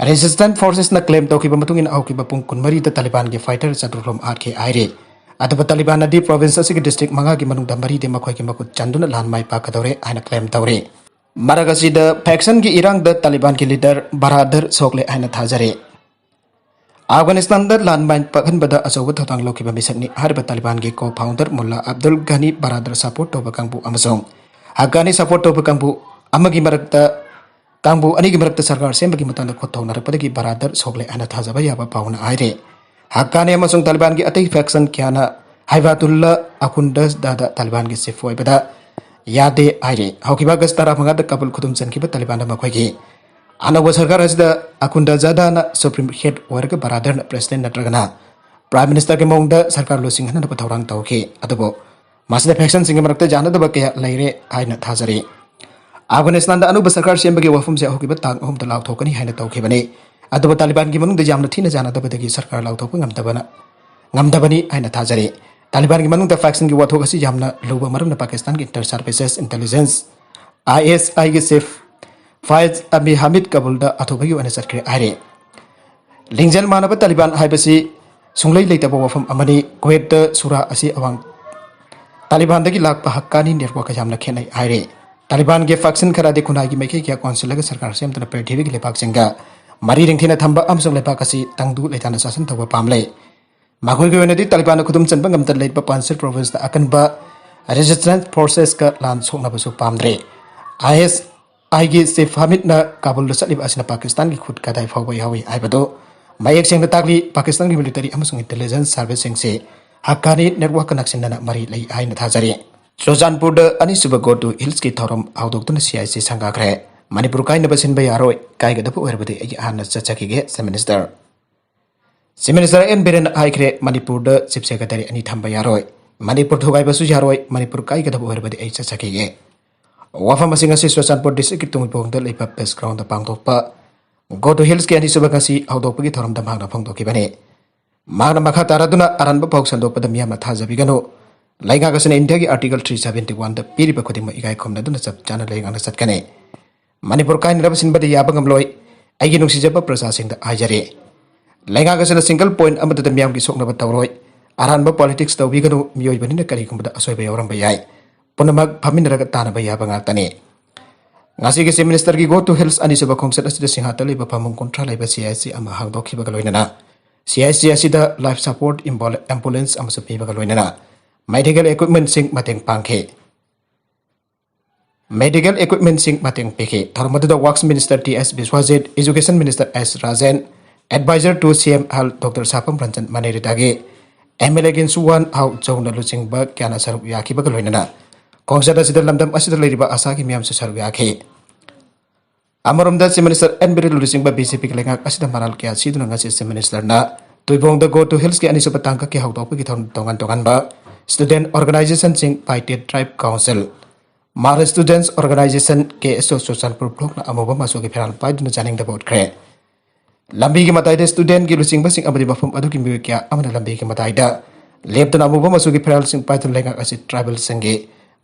ꯔꯦꯁꯤꯁꯇꯦꯟ ꯐꯣꯔꯁꯦꯁꯅ ꯀ꯭ꯂꯦꯝ ꯇꯧꯈꯤꯕ ꯃꯇꯨꯡ ꯏꯟꯅ ꯍꯧꯈꯤꯕ ꯄꯨꯡ ꯀꯨꯟꯃꯔꯤꯗ ꯇꯥꯂꯤꯕꯥꯟꯒꯤ ꯐꯥꯏꯇꯔ ꯆꯥꯇ꯭ꯔꯨꯛ ꯔꯣꯝ ꯍꯥꯠꯈꯤ ꯍꯥꯏꯔꯤ꯫ ꯑꯗꯨꯕꯨ ꯇꯥꯂꯤꯕꯥꯟꯅꯗꯤ ꯄ꯭ꯔꯣꯚꯤꯟꯁ ꯑꯁꯤꯒꯤ ꯗꯤꯁꯇ꯭ꯔꯤꯛ ꯃꯉꯥꯒꯤ ꯃꯅꯨꯡꯗ ꯃꯔꯤꯗꯤ ꯃꯈꯣꯏꯒꯤ ꯃꯈꯨꯠ ꯆꯟꯗꯨꯅ ꯂꯥꯟ ꯃꯥꯏ ꯄꯥꯛꯀꯗꯧꯔꯦ ꯍꯥꯏꯅ ꯀ꯭ꯂꯦꯝ ꯇꯧꯔꯤ꯫ ꯃꯔꯛ ꯑꯁꯤꯗ ꯐꯦꯛꯁꯟꯒꯤ ꯏꯔꯥꯡꯗ ꯇꯥꯂꯤꯕꯥꯟꯒꯤ ꯂꯤꯗꯔ ꯕꯔꯥꯗꯔ ꯁꯣꯛꯂꯦ ꯍꯥꯏꯅ ꯊꯥꯖꯔꯤ꯫ ꯑꯐꯒꯥꯅꯤꯁꯇꯥꯟꯗ ꯂꯥꯟ ꯃꯥꯏ ꯄꯥꯛꯍꯟꯕꯗ ꯑꯆꯧꯕ ꯊꯧꯗꯥꯡ ꯂꯧꯈꯤꯕ ꯃꯤꯁꯛꯅꯤ ꯍꯥꯏꯔꯤꯕ ꯇꯥꯂꯤꯕꯥꯟꯒꯤ ꯀꯣ ꯐꯥꯎꯟꯗꯔ ꯃꯨꯜꯂꯥ ꯑꯕꯗꯨꯜ ꯘꯅꯤ ꯕꯔꯥꯗꯔ ꯁꯄꯣꯔꯠ ꯇꯧꯕ ꯀꯥꯡꯕꯨ ꯑꯃꯁꯨꯡ ꯍꯛꯀꯥꯅꯤ ꯁꯄꯣꯔꯠ ꯇꯧꯕ ꯀꯥꯡꯕꯨ ꯑꯃꯒꯤ ꯃꯔꯛꯇ, ꯀꯥꯡꯕꯨ ꯑꯅꯤꯒꯤ ꯃꯔꯛꯇ ꯁꯔꯀꯥꯔ ꯁꯦꯝꯕꯒꯤ ꯃꯇꯥꯡꯗ ꯈꯨꯠ ꯊꯣꯛꯅꯔꯛꯄꯗꯒꯤ ꯕꯔꯥꯗꯔ ꯁꯣꯛꯂꯦ ꯍꯥꯏꯅ ꯊꯥꯖꯕ ꯌꯥꯕ ꯄꯥꯎꯅ ꯍꯥꯏꯔꯤ꯫ ꯍꯛꯀꯥꯅꯤ ꯑꯃꯁꯨꯡ ꯇꯥꯂꯤꯕꯥꯟꯒꯤ ꯑꯇꯩ ꯐꯦꯛꯁꯟ ꯀꯌꯥꯅ ꯍꯥꯏꯕꯥꯇꯨꯜꯂꯥ ꯑꯈꯨꯟꯗꯖꯗꯥꯗ ꯇꯥꯂꯤꯕꯥꯟꯒꯤ ꯆꯤꯐ ꯑꯣꯏꯕꯗ ꯌꯥꯗꯦ ꯍꯥꯏꯔꯤ꯫ ꯍꯧꯈꯤꯕ ꯑꯥꯒꯁ ꯇꯔꯥꯃꯉꯥꯗ ꯀꯥꯕꯨꯜ ꯈꯨꯗꯨꯝ ꯆꯟꯈꯤꯕ ꯇꯥꯂꯤꯕꯥꯟꯗ ꯃꯈꯣꯏꯒꯤ ꯑꯅꯧꯕ ꯁꯔꯀꯥꯔ ꯑꯁꯤꯗ ꯑꯈꯨꯟꯗꯖꯗꯥꯅ ꯁꯨꯄ꯭ꯔꯤꯝ ꯍꯦꯗ ꯑꯣꯏꯔꯒ ꯕꯔꯥꯗꯔꯅ ꯄ꯭ꯔꯦꯁꯤꯗꯦꯟ ꯅꯠꯇ꯭ꯔꯒꯅ ꯄ꯭ꯔꯥꯏꯝ ꯃꯤꯅꯤꯁꯇꯔꯒꯤ ꯃꯑꯣꯡꯗ ꯁꯔꯀꯥꯔ ꯂꯨꯆꯤꯡꯍꯟꯅꯕ ꯊꯧꯔꯥꯡ ꯇꯧꯈꯤ꯫ ꯑꯗꯨꯕꯨ ꯃꯁꯤꯗ ꯐꯦꯛꯁꯟꯁꯤꯡꯒꯤ ꯃꯔꯛꯇ ꯌꯥꯅꯗꯕ ꯀꯌꯥ ꯂꯩꯔꯦ ꯍꯥꯏꯅ ꯊꯥꯖꯔꯤ꯫ ꯑꯐꯒꯥꯅꯤꯁꯇꯥꯟꯗ ꯑꯅꯧꯕ ꯁꯔꯀꯥꯔ ꯁꯦꯝꯕꯒꯤ ꯋꯥꯐꯝꯁꯦ ꯍꯧꯈꯤꯕ ꯇꯥꯡ ꯑꯍꯨꯝꯗ ꯂꯥꯎꯊꯣꯛꯀꯅꯤ ꯍꯥꯏꯅ ꯇꯧꯈꯤꯕꯅꯤ꯫ ꯑꯗꯨꯕꯨ ꯇꯥꯂꯤꯕꯥꯟꯒꯤ ꯃꯅꯨꯡꯗ ꯌꯥꯝꯅ ꯊꯤꯅ ꯌꯥꯅꯗꯕꯗꯒꯤ ꯁꯔꯀꯥꯔ ꯂꯥꯎꯊꯣꯛꯄ ꯉꯝꯗꯕꯅ, ꯉꯝꯗꯕꯅꯤ ꯍꯥꯏꯅ ꯊꯥꯖꯔꯤ꯫ ꯇꯥꯂꯤꯕꯥꯟꯒꯤ ꯃꯅꯨꯡꯗ ꯐꯦꯛꯁꯟꯒꯤ ꯋꯥꯊꯣꯛ ꯑꯁꯤ ꯌꯥꯝꯅ ꯂꯨꯕ ꯃꯔꯝꯅ ꯄꯥꯀꯤꯁꯇꯥꯟꯒꯤ ꯏꯟꯇꯔ ꯁꯥꯔꯚꯤꯁꯦꯁ ꯏꯟꯇꯦꯂꯤꯖꯦꯟꯁ, ꯑꯥꯏ ꯑꯦꯁ ꯑꯥꯏꯒꯤ ꯆꯤꯐ ꯐꯥꯏꯖ ꯑꯃꯤ ꯍꯥꯃꯤꯗ ꯀꯥꯕꯨꯜꯗ ꯑꯊꯨꯕꯒꯤ ꯑꯣꯏꯅ ꯆꯠꯈ꯭ꯔꯦ ꯍꯥꯏꯔꯤ꯫ ꯂꯤꯡꯖꯦꯜ ꯃꯥꯟꯅꯕ ꯇꯥꯂꯤꯕꯥꯟ ꯍꯥꯏꯕꯁꯤ ꯁꯨꯡꯂꯩ ꯂꯩꯇꯕ ꯋꯥꯐꯝ ꯑꯃꯅꯤ꯫ ꯀꯨꯋꯦꯠꯇ ꯁꯨꯔꯥ ꯑꯁꯤ ꯑꯋꯥꯡ ꯇꯥꯂꯤꯕꯥꯟꯗꯒꯤ ꯂꯥꯛꯄ ꯍꯛꯀꯥꯅꯤ ꯅꯦꯠꯋꯥꯔꯛꯀ ꯌꯥꯝꯅ ꯈꯦꯠꯅꯩ ꯍꯥꯏꯔꯤ꯫ ꯇꯥꯂꯤꯕꯥꯟꯒꯤ ꯐꯦꯛꯁꯟ ꯈꯔꯗꯤ ꯈꯨꯟꯅꯥꯏꯒꯤ ꯃꯥꯏꯀꯩ ꯀꯌꯥ ꯀꯣꯟꯁꯤꯜꯂꯒ ꯁꯔꯀꯥꯔ ꯁꯦꯝꯗꯨꯅ ꯄ꯭ꯔꯤꯊꯤꯕꯤꯒꯤ ꯂꯩꯕꯥꯛꯁꯤꯡꯒ ꯃꯔꯤ ꯅꯤꯡꯊꯤꯅ ꯊꯝꯕ ꯑꯃꯁꯨꯡ ꯂꯩꯕꯥꯛ ꯑꯁꯤ ꯇꯪꯗꯨ ꯂꯩꯇꯥꯅ ꯁꯥꯁꯟ ꯇꯧꯕ ꯄꯥꯝꯂꯦ꯫ ꯃꯈꯣꯏꯒꯤ ꯑꯣꯏꯅꯗꯤ ꯇꯥꯂꯤꯕꯥꯟꯅ ꯈꯨꯗꯨꯝ ꯆꯟꯕ ꯉꯝꯗ ꯂꯩꯔꯤꯕ ꯄꯥꯟꯁꯤꯔ ꯄ꯭ꯔꯣꯚꯤꯟꯁꯇ ꯑꯀꯟꯕ ꯔꯦꯁꯤꯁꯇꯦꯟꯁ ꯐꯣꯔꯁꯦꯁꯀ ꯂꯥꯟ ꯁꯣꯛꯅꯕꯁꯨ ꯄꯥꯝꯗ꯭ꯔꯦ꯫ ꯑꯥꯏ ꯑꯦꯁ ꯑꯥꯏꯒꯤ ꯆꯤꯐ ꯍꯥꯃꯤꯗꯅ ꯀꯥꯕꯨꯜꯗ ꯆꯠꯂꯤꯕ ꯑꯁꯤꯅ ꯄꯥꯀꯤꯁꯇꯥꯟꯒꯤ ꯈꯨꯠ ꯀꯗꯥꯏ ꯐꯥꯎꯕ ꯌꯥꯎꯏ ꯍꯥꯏꯕꯗꯨ ꯃꯌꯦꯛ ꯁꯦꯡꯅ ꯇꯥꯛꯂꯤ꯫ ꯄꯥꯀꯤꯁꯇꯥꯟꯒꯤ ꯃꯤꯂꯤꯇꯔꯤ ꯑꯃꯁꯨꯡ ꯏꯟꯇꯦꯂꯤꯖꯦꯟꯁ ꯁꯥꯔꯚꯤꯁꯁꯤꯡꯁꯤ ꯍꯛꯀꯥꯅꯤ ꯅꯦꯠꯋꯥꯔꯛꯀ ꯅꯛꯁꯤꯟꯅꯅ ꯃꯔꯤ ꯂꯩ ꯍꯥꯏꯅ ꯊꯥꯖꯔꯤ꯫ ꯆꯨꯔꯆꯥꯟꯄꯨꯔꯗ ꯑꯅꯤꯁꯨꯕ ꯒꯣ ꯇꯨ ꯍꯤꯜꯁꯀꯤ ꯊꯧꯔꯝ ꯍꯧꯗꯣꯛꯇꯨꯅ ꯁꯤ ꯑꯥꯏ ꯁꯤ ꯁꯪꯒꯥꯈ꯭ꯔꯦ꯫ ꯃꯅꯤꯄꯨꯔ ꯀꯥꯏꯅꯕ ꯁꯤꯟꯕ ꯌꯥꯔꯣꯏ, ꯀꯥꯏꯒꯗꯕ ꯑꯣꯏꯔꯕꯗꯤ ꯑꯩ ꯍꯥꯟꯅ ꯆꯠꯆꯈꯤꯒꯦ, chief minister. Chief minister N ꯕꯤꯔꯦꯟꯅ ꯍꯥꯏꯈ꯭ꯔꯦ, ꯃꯅꯤꯄꯨꯔꯗ ꯆꯤꯐ ꯁꯦꯀ꯭ꯔꯦꯇꯔꯤ ꯑꯅꯤ ꯊꯝꯕ ꯌꯥꯔꯣꯏ, ꯃꯅꯤꯄꯨꯔ ꯊꯨꯒꯥꯏꯕꯁꯨ ꯌꯥꯔꯣꯏ, ꯃꯅꯤꯄꯨꯔ ꯀꯥꯏꯒꯗꯕ ꯑꯣꯏꯔꯕꯗꯤ ꯑꯩ ꯆꯠꯆꯈꯤꯒꯦ꯫ ꯋꯥꯐꯝ ꯑꯁꯤ ꯉꯁꯤ ꯆꯨꯔꯆꯥꯟꯄꯨꯔ ꯗꯤꯁꯇ꯭ꯔꯤꯛꯀꯤ ꯇꯨꯡꯏꯄꯣꯡꯗ ꯂꯩꯕ ꯄ꯭ꯔꯦꯁ ꯒ꯭ꯔꯥꯎꯟꯗ ꯄꯥꯡꯊꯣꯛꯄ ꯒꯣ ꯇꯨ ꯍꯤꯜꯁꯀꯤ ꯑꯅꯤꯁꯨꯕ ꯉꯁꯤ ꯍꯧꯗꯣꯛꯄꯒꯤ ꯊꯧꯔꯝꯗ ꯃꯍꯥꯛꯅ ꯐꯣꯡꯗꯣꯛꯈꯤꯕꯅꯤ꯫ ꯃꯍꯥꯛꯅ ꯃꯈꯥ ꯇꯥꯔꯗꯨꯅ ꯑꯔꯥꯟꯕ ꯄꯥꯎ ꯁꯟꯗꯣꯛꯄꯗ ꯃꯤꯌꯥꯝꯅ ꯊꯥꯖꯕꯤꯒꯅꯨ꯫ ꯂꯩꯉꯥꯛ ꯑꯁꯤꯅ ꯏꯟꯗꯤꯌꯥꯒꯤ Article three seventy one ꯗ ꯄꯤꯔꯤꯕ ꯈꯨꯗꯤꯡꯃꯛ ꯏꯀꯥꯏ ꯈꯨꯝꯅꯗꯨꯅ ꯆꯞ ꯆꯥꯅ ꯂꯩꯉꯥꯛꯅ ꯆꯠꯀꯅꯤ꯫ ꯃꯅꯤꯄꯨꯔ ꯀꯥꯏꯅꯅꯕ ꯁꯤꯟꯕꯗ ꯌꯥꯕ ꯉꯝꯂꯣꯏ꯫ ꯑꯩꯒꯤ ꯅꯨꯡꯁꯤꯖꯕ ꯄ꯭ꯔꯖꯥꯁꯤꯡꯗ ꯍꯥꯏꯖꯔꯤ, ꯂꯩꯉꯥꯛ ꯑꯁꯤꯅ single point ꯑꯃꯠꯇꯗ ꯃꯤꯌꯥꯝꯒꯤ ꯁꯣꯛꯅꯕ ꯇꯧꯔꯣꯏ꯫ ꯑꯔꯥꯟꯕ politics ꯇꯧꯕꯤꯒꯅꯨ꯫ ꯃꯤꯑꯣꯏꯕꯅꯤꯅ ꯀꯔꯤꯒꯨꯝꯕꯗ ꯑꯁꯣꯏꯕ ꯌꯥꯎꯔꯝꯕ ꯌꯥꯏ꯫ ꯄꯨꯝꯅꯃꯛ ꯐꯝꯃꯤꯟꯅꯔꯒ ꯇꯥꯟꯅꯕ ꯌꯥꯕ ꯉꯥꯛꯇꯅꯤ꯫ ꯉꯁꯤꯒꯤ Chief Ministerꯒꯤ Go to Hills ꯑꯅꯤꯁꯨꯕ ꯈꯣꯡꯆꯠ ꯑꯁꯤꯗ ꯁꯤꯡꯍꯥꯠꯇ ꯂꯩꯕ ꯐꯃꯨꯡ ꯀꯨꯟꯊ꯭ꯔꯥ ꯂꯩꯕ C I C ꯑꯃ ꯍꯥꯡꯗꯣꯛꯈꯤꯕꯒ ꯂꯣꯏꯅꯅ C I C ꯑꯁꯤꯗ life support ambul-, ambulance ꯑꯃꯁꯨ ꯄꯤꯕꯒ ꯂꯣꯏꯅꯅ medical equipmentꯁꯤꯡ ꯃꯇꯦꯡ ꯄꯥꯡꯈꯤ꯫ Medical equipmentꯁꯤꯡ ꯃꯇꯦꯡ ꯄꯤꯈꯤ꯫ ꯊꯧꯔꯝ ꯑꯗꯨꯗ Works Minister T S Biswajit, Education Minister S Rajen, Advisor to C M Health Doctor Sapam Ranjan Maneridagi, M L A Ginsuwan Hau Chowna ꯂꯨꯆꯤꯡꯕ ꯀꯌꯥꯅ ꯁꯔꯨꯛ ꯌꯥꯈꯤꯕꯒ ꯂꯣꯏꯅꯅ ꯈꯣꯡꯆꯠ ꯑꯁꯤꯗ ꯂꯝꯗꯝ ꯑꯁꯤꯗ ꯂꯩꯔꯤꯕ ꯑꯁꯥꯒꯤ ꯃꯤꯌꯥꯝꯁꯨ ꯁꯔꯨꯛ ꯌꯥꯈꯤ꯫ ꯑꯃꯔꯣꯝꯗ Chief Minister N ꯕꯤꯔꯦꯟ ꯂꯨꯆꯤꯡꯕ B J Pꯒꯤ ꯂꯩꯉꯥꯛ ꯑꯁꯤꯗ ꯃꯔꯥꯜ ꯀꯌꯥ ꯁꯤꯗꯨꯅ ꯉꯁꯤ Chief Ministerꯅ ꯇꯨꯏꯕꯣꯡꯗ Go to Hillsꯀꯤ ꯑꯅꯤꯁꯨꯕ ꯇꯥꯡꯀꯛꯀꯤ ꯍꯧꯗꯣꯛꯄꯒꯤ ꯊꯧꯔꯝ ꯇꯣꯉꯥꯟ ꯇꯣꯉꯥꯟꯕ student organizationꯁꯤꯡ, Paite Tribe Council, Mara Students Organization, K S O Churachandpur Blockꯅ ꯑꯃꯨꯕ ꯃꯆꯨꯒꯤ ꯐꯤꯔꯥꯜ ꯄꯥꯏꯗꯨꯅ ꯌꯥꯅꯤꯡꯗꯕ ꯎꯠꯈ꯭ꯔꯦ꯫ ꯂꯝꯕꯤꯒꯤ ꯃꯇꯥꯏꯗ studentꯀꯤ ꯂꯨꯆꯤꯡꯕꯁꯤꯡ ꯑꯃꯗꯤ ꯃꯐꯝ ꯑꯗꯨꯒꯤ ꯃꯤꯑꯣꯏ ꯀꯌꯥ ꯑꯃꯅ ꯂꯝꯕꯤꯒꯤ ꯃꯇꯥꯏꯗ ꯂꯦꯞꯇꯨꯅ ꯑꯃꯨꯕ ꯃꯆꯨꯒꯤ ꯐꯤꯔꯥꯜꯁꯤꯡ ꯄꯥꯏꯗꯨꯅ ꯂꯩꯉꯥꯛ ꯑꯁꯤ tribalꯁꯤꯡꯒꯤ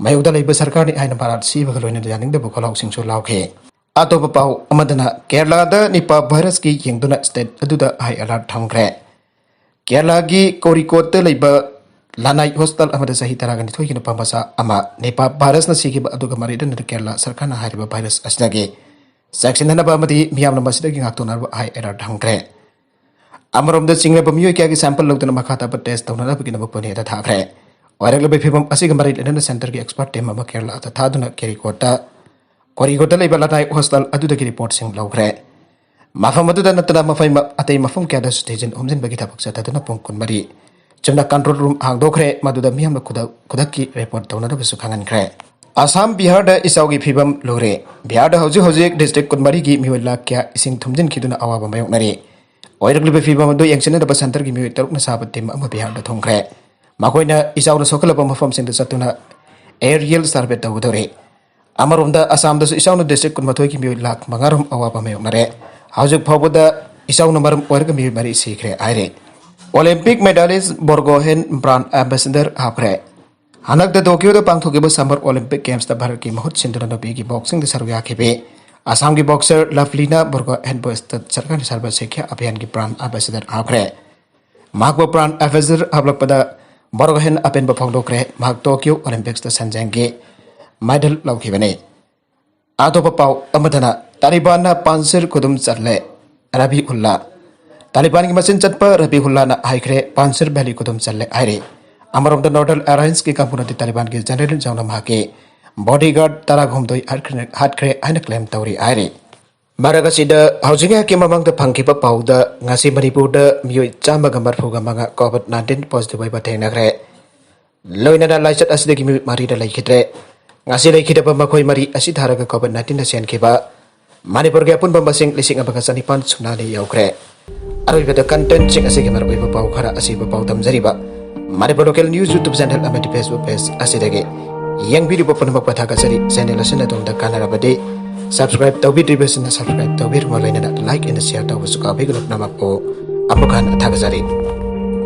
ꯃꯥꯌꯣꯛꯇ ꯂꯩꯕ ꯁꯔꯀꯥꯔꯅꯤ ꯍꯥꯏꯅ ꯃꯔꯥꯜ ꯁꯤꯕꯒ ꯂꯣꯏꯅꯅ ꯌꯥꯅꯤꯡꯗꯕ ꯈꯣꯜꯂꯥꯎꯁꯤꯡꯁꯨ ꯂꯥꯎꯈꯤ꯫ ꯑꯇꯣꯞꯄ ꯄꯥꯎ ꯑꯃꯗꯅ ꯀꯦꯔꯂꯥꯗ Nipah virusꯀꯤ ꯌꯦꯡꯗꯨꯅ state ꯑꯗꯨꯗ high alert ꯊꯝꯈ꯭ꯔꯦ꯫ ꯀꯦꯔꯂꯥꯒꯤ ꯀꯣꯔꯤꯀꯣꯠꯇ ꯂꯩꯕ ꯂꯅꯥꯏ hospital ꯑꯃꯗ ꯆꯍꯤ ꯇꯔꯥꯒ ꯅꯤꯊꯣꯏꯒꯤ ꯅꯨꯄꯥ ꯃꯆꯥ ꯑꯃ Nipah virusꯅ ꯁꯤꯈꯤꯕ ꯑꯗꯨꯒ ꯃꯔꯤ ꯂꯩꯅꯅ ꯀꯦꯔꯂꯥ ꯁꯔꯀꯥꯔꯅ ꯍꯥꯏꯔꯤꯕ virus ꯑꯁꯤꯗꯒꯤ ꯆꯦꯛꯁꯤꯟꯅꯅꯕ ꯑꯃꯗꯤ ꯃꯤꯌꯥꯝꯅ ꯃꯁꯤꯗꯒꯤ ꯉꯥꯛꯊꯣꯛꯅꯅꯕ high alert ꯊꯝꯈ꯭ꯔꯦ꯫ ꯑꯃꯔꯣꯝꯗ ꯆꯤꯡꯅꯕ ꯃꯤꯑꯣꯏ ꯀꯌꯥꯒꯤ sample ꯂꯧꯗꯨꯅ ꯃꯈꯥ ꯇꯥꯕ test ꯇꯧꯅꯅꯕꯒꯤꯗꯃꯛ ꯄꯨꯅꯦꯗ ꯊꯥꯈ꯭ꯔꯦ꯫ ꯑꯣꯏꯔꯛꯂꯤꯕ ꯐꯤꯕꯝ ꯑꯁꯤꯒ ꯃꯔꯤ ꯂꯩꯅꯅ centreꯒꯤ expert team ꯑꯃ ꯀꯦꯔꯂꯥꯗ ꯊꯥꯗꯨꯅ ꯀꯦꯔꯤꯀꯣꯠꯇ, ꯀꯣꯔꯤꯀꯣꯠꯇ ꯂꯩꯕ ꯂꯅꯥꯏ hospital ꯑꯗꯨꯗꯒꯤ report ꯁꯤꯡ ꯂꯧꯈ꯭ꯔꯦ꯫ ꯃꯐꯝ ꯑꯗꯨꯗ ꯅꯠꯇꯅ ꯃꯐꯝ, ꯑꯇꯩ ꯃꯐꯝ ꯀꯌꯥꯗꯁꯨ ꯊꯤꯖꯤꯟ ꯍꯨꯝꯖꯤꯟꯕꯒꯤ ꯊꯕꯛ ꯆꯠꯊꯗꯨꯅ ꯄꯨꯡ ꯀꯨꯟꯃꯔꯤ ꯆꯨꯞꯅ control room ꯍꯥꯡꯗꯣꯛꯈ꯭ꯔꯦ꯫ ꯃꯗꯨꯗ ꯃꯤꯌꯥꯝꯅ ꯈꯨꯗꯛ ꯈꯨꯗꯛꯀꯤ report ꯇꯧꯅꯅꯕꯁꯨ ꯈꯪꯍꯟꯈ꯭ꯔꯦ꯫ ꯑꯁꯥꯝ, ꯕꯤꯍꯥꯔꯗ ꯏꯆꯥꯎꯒꯤ ꯐꯤꯕꯝ ꯂꯨꯔꯦ꯫ ꯕꯤꯍꯥꯔꯗ ꯍꯧꯖꯤꯛ ꯍꯧꯖꯤꯛ district ꯀꯨꯟꯃꯔꯤꯒꯤ ꯃꯤꯑꯣꯏ ꯂꯥꯈ ꯀꯌꯥ ꯏꯁꯤꯡ ꯊꯨꯝꯖꯤꯟꯈꯤꯗꯨꯅ ꯑꯋꯥꯕ ꯃꯥꯌꯣꯛꯅꯔꯤ꯫ ꯑꯣꯏꯔꯛꯂꯤꯕ ꯐꯤꯕꯝ ꯑꯗꯨ ꯌꯦꯡꯁꯤꯟꯅꯕ centreꯒꯤ ꯃꯤꯑꯣꯏ ꯇꯔꯨꯛꯅ ꯁꯥꯕ team ꯑꯃ ꯕꯤꯍꯥꯔꯗ ꯊꯨꯡꯈ꯭ꯔꯦ꯫ ꯃꯈꯣꯏꯅ ꯏꯆꯥꯎꯅ ꯁꯣꯛꯍꯜꯂꯕ ꯃꯐꯝꯁꯤꯡꯗ ꯆꯠꯇꯨꯅ aerial survey ꯇꯧꯒꯗꯧꯔꯤ꯫ ꯑꯃꯔꯣꯝꯗ ꯑꯁꯥꯝꯗꯁꯨ ꯏꯆꯥꯎꯅ district ꯀꯨꯟꯃꯥꯊꯣꯏꯒꯤ ꯃꯤꯑꯣꯏ ꯂꯥꯈ ꯃꯉꯥ ꯔꯣꯝ ꯑꯋꯥꯕ ꯃꯥꯌꯣꯛꯅꯔꯦ꯫ ꯍꯧꯖꯤꯛ ꯐꯥꯎꯕꯗ ꯏꯆꯥꯎꯅ ꯃꯔꯝ ꯑꯣꯏꯔꯒ ꯃꯤꯑꯣꯏ ꯃꯔꯤ ꯁꯤꯈ꯭ꯔꯦ ꯍꯥꯏꯔꯦ꯫ Olympic medalist ꯕꯣꯔꯒꯣꯍꯦꯟ brand ambassador ꯍꯥꯞꯈ꯭ꯔꯦ꯫ ꯍꯟꯗꯛꯇ ꯇꯣꯀꯤꯌꯣꯗ ꯄꯥꯡꯊꯣꯛꯈꯤꯕ Summer Olympic Gamesꯇ ꯚꯥꯔꯠꯀꯤ ꯃꯍꯨꯠ ꯁꯤꯟꯗꯨꯅ ꯅꯨꯄꯤꯒꯤ boxingꯗ ꯁꯔꯨꯛ ꯌꯥꯈꯤꯕꯤ ꯑꯁꯥꯝꯒꯤ boxer ꯂꯚꯂꯤꯅꯥ ꯕꯣꯔꯒꯣꯍꯦꯟꯕꯨ ꯁꯔꯀꯥꯔꯅ ꯁꯔꯕ ꯁꯤꯛꯈ꯭ꯌꯥ ꯑꯚꯤꯌꯥꯟꯒꯤ brand ambassador ꯍꯥꯞꯈ꯭ꯔꯦ꯫ ꯃꯍꯥꯛꯄꯨ brand ambassador ꯍꯥꯞꯂꯛꯄꯗ ꯕꯣꯔꯒꯣꯍꯦꯟ ꯑꯄꯦꯟꯕ ꯐꯣꯡꯗꯣꯛꯈ꯭ꯔꯦ꯫ ꯃꯍꯥꯛ ꯇꯣꯀꯤꯌꯣ Olympicsꯇ ꯁꯟꯖꯦꯟꯒꯤ medal ꯂꯧꯈꯤꯕꯅꯤ꯫ ꯑꯇꯣꯞꯄ ꯄꯥꯎ ꯑꯃꯗꯅ ꯇꯥꯂꯤꯕꯥꯟꯅ ꯄꯥꯟꯁꯤꯔ ꯈꯨꯗꯨꯝ ꯆꯜꯂꯦ, ꯔꯕꯤꯎꯜꯂꯥ꯫ ꯇꯥꯂꯤꯕꯥꯟꯒꯤ ꯃꯆꯤꯟ ꯆꯠꯄ ꯔꯕꯤꯎꯜꯂꯥꯅ ꯍꯥꯏꯈ꯭ꯔꯦ, ꯄꯥꯟꯁꯤꯔ valley ꯈꯨꯗꯨꯝ ꯆꯜꯂꯦ ꯍꯥꯏꯔꯤ꯫ ꯑꯃꯔꯣꯝꯗ Northern Allianceꯀꯤ ꯀꯥꯡꯕꯨꯅꯗꯤ ꯇꯥꯂꯤꯕꯥꯟꯒꯤ general ꯌꯥꯎꯅ ꯃꯍꯥꯛꯀꯤ bodyguard ꯇꯔꯥꯍꯨꯝꯗꯣꯏ ꯍꯥꯠꯈ꯭ꯔꯦ, ꯍꯥꯠꯈ꯭ꯔꯦ ꯍꯥꯏꯅ claim ꯇꯧꯔꯤ ꯍꯥꯏꯔꯤ꯫ ꯃꯔꯛ ꯑꯁꯤꯗ ꯍꯧꯖꯤꯛ ꯉꯥꯏꯍꯥꯛꯀꯤ ꯃꯃꯥꯡꯗ ꯐꯪꯈꯤꯕ ꯄꯥꯎꯗ ꯉꯁꯤ ꯃꯅꯤꯄꯨꯔꯗ ꯃꯤꯑꯣꯏ ꯆꯥꯝꯃꯒ ꯃꯔꯤꯐꯨꯒ ꯃꯉꯥ COVID nineteen positive ꯑꯣꯏꯕ ꯊꯦꯡꯅꯈ꯭ꯔꯦ꯫ ꯂꯣꯏꯅꯅ ꯂꯥꯏꯆꯠ ꯑꯁꯤꯗꯒꯤ ꯃꯤꯑꯣꯏ ꯃꯔꯤꯅ ꯂꯩꯈꯤꯗ꯭ꯔꯦ꯫ ꯉꯁꯤ ꯂꯩꯈꯤꯗꯕ ꯃꯈꯣꯏ ꯃꯔꯤ ꯑꯁꯤ ꯊꯥꯔꯒ COVID nineteenꯅ ꯁꯤꯍꯟꯈꯤꯕ ꯃꯅꯤꯄꯨꯔꯒꯤ ꯑꯄꯨꯟꯕ ꯃꯁꯤꯡ ꯂꯤꯁꯤꯡ ꯑꯃꯒ ꯆꯅꯤꯄꯥꯟ ꯁꯨꯞꯅ ꯑꯅꯤ ꯌꯧꯈ꯭ꯔꯦ꯫ ꯑꯔꯣꯏꯕꯗ contentꯁꯤꯡ ꯑꯁꯤꯒꯤ ꯃꯔꯨꯑꯣꯏꯕ ꯄꯥꯎ ꯈꯔ ꯑꯁꯤꯕꯨ ꯄꯥꯎ ꯇꯝꯖꯔꯤꯕ Manipur Local News YouTube channel ꯑꯃꯗꯤ Facebook page ꯑꯁꯤꯗꯒꯤ ꯌꯦꯡꯕꯤꯔꯤꯕ ꯄꯨꯝꯅꯃꯛꯄꯨ ꯊꯥꯒꯠꯆꯔꯤ꯫ Channel ꯑꯁꯤꯅ ꯑꯗꯣꯝꯗ ꯀꯥꯟꯅꯔꯕꯗꯤ subscribe ꯇꯧꯕꯤꯗ꯭ꯔꯤꯕꯁꯤꯡꯅ subscribe ꯇꯧꯕꯤꯔꯝꯃ ꯂꯣꯏꯅꯅ like and share ꯇꯧꯕꯁꯨ ꯀꯥꯎꯕꯤꯒꯅꯨ꯫ ꯄꯨꯝꯅꯃꯛꯄꯨ ꯑꯃꯨꯛ ꯍꯟꯅ ꯊꯥꯒꯠꯆꯔꯤ꯫